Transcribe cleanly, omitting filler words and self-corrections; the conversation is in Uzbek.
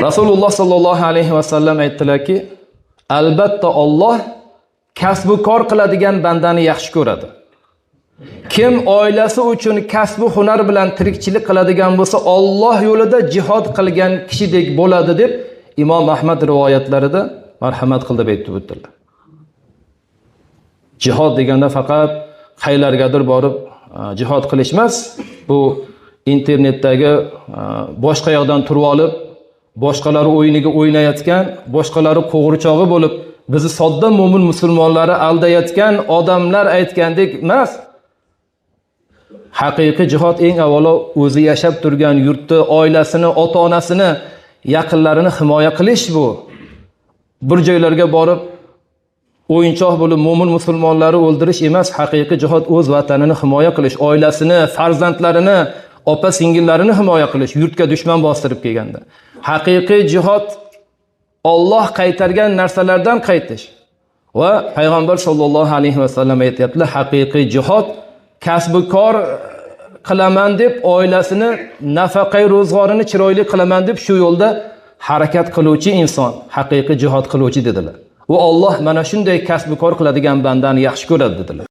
Rasululloh sollallohu alayhi vasallam aytdilarki, albatta Olloh kasbu kor qiladigan bandani yaxshi ko'radi. Kim oilasi uchun kasbu hunar bilan tirikchilik qiladigan bo'lsa, Olloh yo'lida jihod qilgan kishidek bo'ladi deb Imom Ahmad rivoyatlarida marhamat qil deb aytib o'tdilar. Jihod deganda faqat qaylargadir borib jihod qilish emas, bu internetdagi boshqa yoqdan turib olib, boshqalar o'yiniga o'ynayotgan, boshqalari qo'g'irchog'i bo'lib, bizni sodda mo'min musulmonlari aldayotgan odamlar aytgandek emas. Haqiqiy jihod eng avvalo o'zi yashab turgan yurtni, oilasini, ota-onasini, yaqinlarini himoya qilish bu. Bir joylarga borib o'yinchoq bo'lib mo'min musulmonlarni o'ldirish emas, haqiqiy jihod o'z vatanini himoya qilish, oilasini, farzandlarini, opa singillarini himoya qilish, yurtga dushman bostirib kelganda. Haqiqiy jihod Olloh qaytargan narsalardan qaytish. Va payg'ambar sollallohu alayhi vasallam aytyaptilar, haqiqiy jihod kasbi kor qilaman deb oilasini nafaqai ro'zg'orini chiroyli qilaman deb shu yo'lda harakat qiluvchi inson haqiqiy jihod qiluvchi dedilar. Va Olloh mana shunday kasbi kor qiladigan bandani yaxshi ko'radi dedilar.